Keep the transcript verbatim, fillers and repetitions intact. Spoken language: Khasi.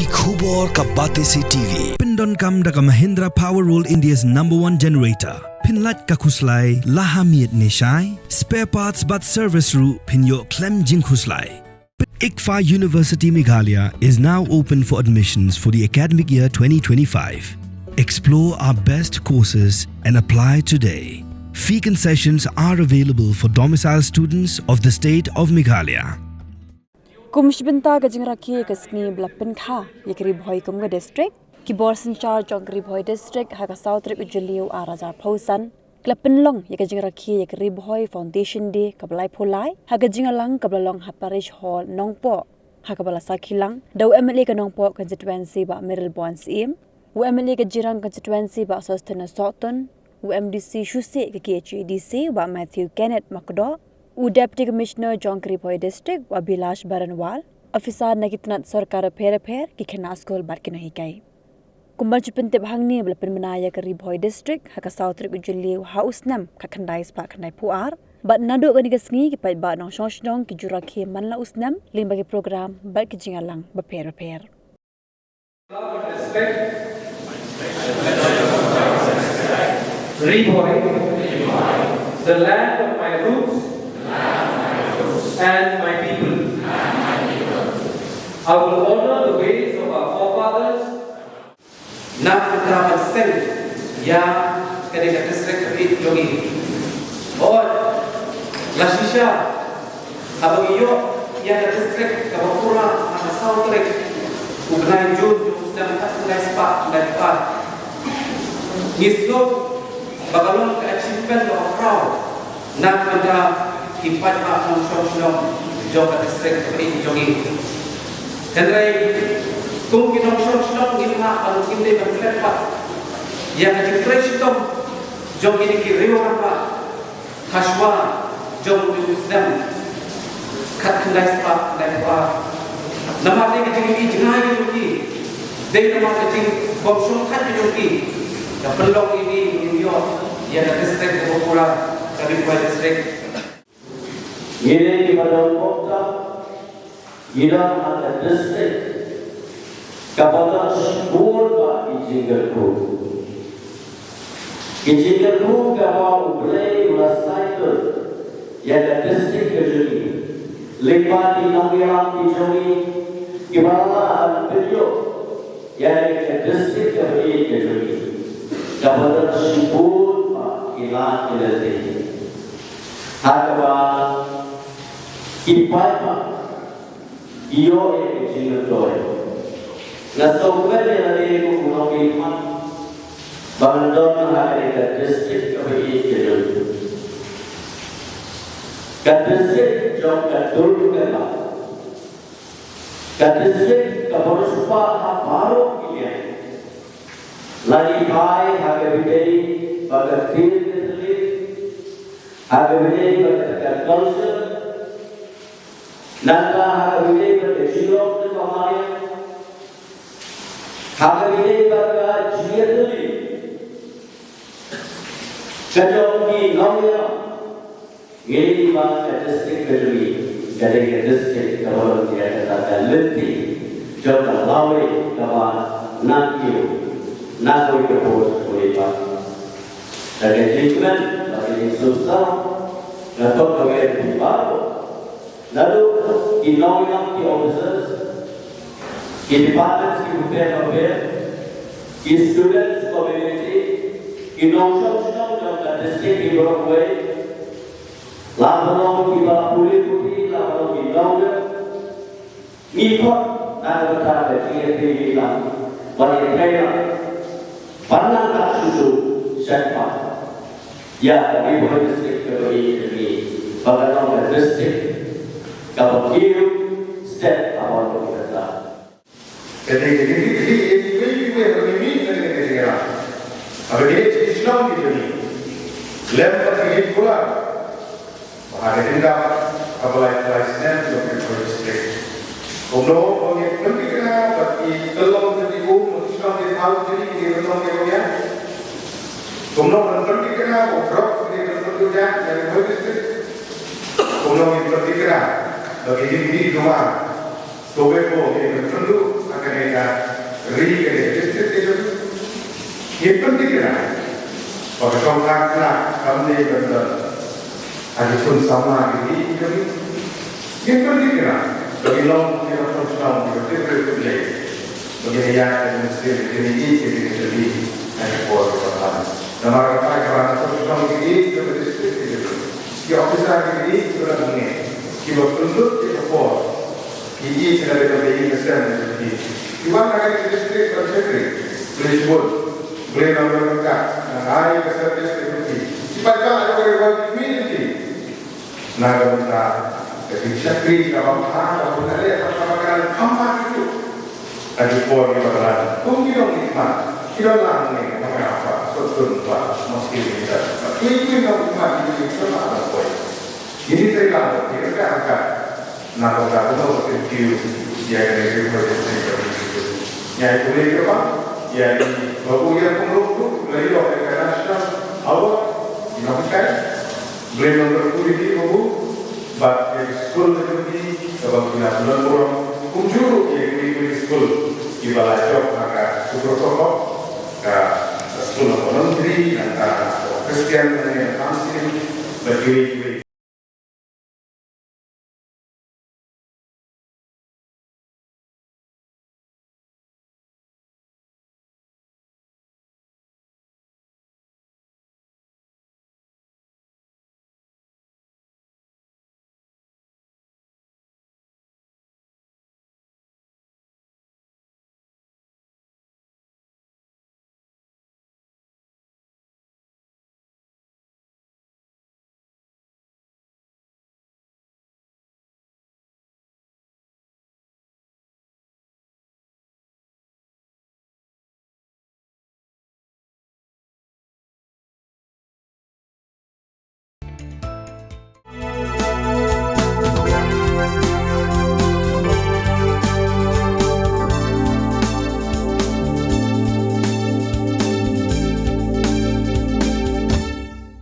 Ki khubor ka Batesi T V pyndonkam da ka Mahindra Power World, India's number one generator. Pynlait ka khuslai la ha miet ne shai. Spare parts bad service ruh phin ïoh khlem jingkhuslai. ICFAI University Meghalaya is now open for admissions for the academic year twenty twenty-five. Explore our best courses and apply today. Fee concessions are available for domicile students of the state of Meghalaya. Kum shi bynta ka jingrakhe ka sngi ba la pynkha ïa ka Ri Bhoi kum ka district, ki bor synshar jong ka Ri Bhoi district ha ka saw tarik u Jylliew ar hajar arphew san ki la pynlong ïa ka jingrakhe ïa ka Ri Bhoi Foundation Day kaba laiphew lai ha ka jingïalang kaba la long ha Parish Hall Nongpoh, ha kaba la sakhi lang da u M L A ka Nongpoh constituency Bah Mayralborn Syiem, u M L A ka Jirang constituency Bah Sosthenes Sohtun, u M D C Shuh Seh ka K H A D C Bah Matthew Kenneth Makdoh, u Deputy Commissioner jong ka Ri Bhoi District Bah Bilash Baranwal, officer na ki tnat sorkar bapher bapher, ki khynnah skul bad ki nonghikai. Kumba la ju pyntip hangne ba la pynbna ïa ka Ri Bhoi District ha ka saw tarik u Jylliew ha u snem khatkhyndai spah khyndaiphew ar, bad naduh kane ka sngi ki paidbah nongshong shnong ki ju rakhe man la u snem lyngba ki program bad ki jingïalang bapher bapher. Love and respect. Ri Bhoi, the land of my roots and my people. I will honor the ways of our forefathers. Na ka bynta ban seng ïa kane ka district ka phi jong ngi. Hooid, la shisha haba ngi ïoh ïa ka district kaba pura ha ka saw tarik u bnai June jong u snem khatkhyndai spah khyndaiphew ar. Ngi sngew ba ka long ka achievement kaba khraw na ka bynta ki paidbah nongshong shnong jong ka district kaba ïeit jong ngi. Hynrei kum ki nongshong shnong ngim lah ban, ngim dei ban klet pat ïa ka jingtrei shitom jong kine ki riew rangbah hashwa jong u snem khatkhyndai spah khyndaiphew ar. Namar dei ka jingïohi jngai ka jong ki, dei namar ka jingbym shongthait ka jong ki, ka pynlong ïa ngi ngim ïoh ïa ka district kaba pura, ka Ri Bhoi District. Ngi dei kiba don bynta, ngi don ha ka district kaba don shibun bha ki jingkyrkhu. Ki jingkyrkhu kaba U Blei u la saiñdur ïa ka district ka jong ngi lyngba ki nongïalam ki jong ngi kiba la lah ban pynïoh ïa ka district kaba ïeit ka jong ngi, kaba don shibun bha ki lad ki lynti. Ha kaba ki paidbah ki ïoh ïa ka jingmyntoi. Nga sngewkmen ïa lade kum u nongmihkhmat ba ngan don ha kane ka district kaba ïeit ka jong ngi. Ka district jong ka dur ka lar. Ka district kaba riewspah ha baroh ki liang. La ki phai ha kaba ïadei bad ka ktien ka thylliej, ha kaba ïadei bad ka culture, nangta ha kaba ïadei bad ka jinglong jong ka mariang, ha kaba ïadei bad ka jingïatylli ka jong ki nongïalam. Ngi ïohi ba ka district ka jong ngi ka dei ka district kaba don ïa kata ka lynti jong ka lawei kaba nang ïoh na kawei ka por sha kawei pat. Da ka jingkmen bad ka jingsngewsarong nga thok kawei ka jingbaroh naduh ki nongïalam, ki officers, ki departments ki bapher bapher, ki students community, ki nongshong shnong jong ka district ki baroh kawei, la baroh kiba la pule puthi, la baroh ki nongdep, ngi khot na ka bynta ka jingïatreilang bad ïatreilang ban nang kat shuh shuh sha khmat ïa ka Ri Bhoi District kaba ïeit ka jong ngi, ba kan long ka district kaba kiew step ha baroh ki bynta. Ka dei ka jingkitkhlieh ïa kiwei kiwei haba ngi mih na kane ka jingïalang, haba ngi leit sha ki shnong ki jong ngi, lem bad ki jingkular ba ha ka jingdap kaba laiphew lai snem jong ka Ri Bhoi District, kumno ba ngin pynthikna bad ki tyllong tylli um, ki shnong ki thaw ki jong ngi, ki kyndong ki ryngiang. Kumno ban pynthikna ba u brok u dei ban pynduh ïa ka Ri Bhoi District. Kumno ngin pynthikna ba ki jingdih jong nga, to wei ko ngin pynduh ha kane ka Ngin pynthikna ba ka jong ka khynnah kam dei ban don ha ki khun samla kiba ïeit ïa ka ri. Ngin pynthikna ba ngin long ki nongshong shnong kiba tip rit tip Blei, ba ngin ïaid ha ka mynsiem, ba ngin ïeit ïa ka ri ha ki por kiba wan. Namar kata, ki nongshong shnong kiba ïeit ha ka district, ki officer kiba ïeit kiba don hangne, kiba pynlut ïa ka por, ki ïeit na ka ri, ki ïeit ka sem ïa ki. Ki wan na ka district ban shakri, Blei shibun. Blei nang ryngkat, nang ai ka service ka jong ki. Ki paidbah jong ka ri ki kyrpad ïa ki na ka bynta ka jingshakri kaba bha, kaba bha, kaba bha, kaba bha, kaba bha. Ha ki por kiba wan, kum ki nongmihkhmat, ki don lang ne, nongmihkhmat, sut sut ba, mos ki ni da. Ki ki nongmihkhmat, ki ki nongmihkhmat, nongmihkhmat. Ini teri lang, ki ryngkat ryngkat. Na ka bynta kumno ba kin kiew ïa kane ka Ri Bhoi District ka ri. Ïa i Blei kaba, ïa i babu ïa kum ruh ruh la ïoh ïa ka National Award, i nonghikai. Blei nongkyrkhu ïa ki babu bad ïa ki skul ka jong ki kaba ki la pynlong burom. Kumjuh ruh ïa kiwei kiwei ki skul kiba la jop ha ka Super Top, ka skul Nongpoh Nongri, nangta Christian Nongpoh Nongri, bad kiwei kiwei.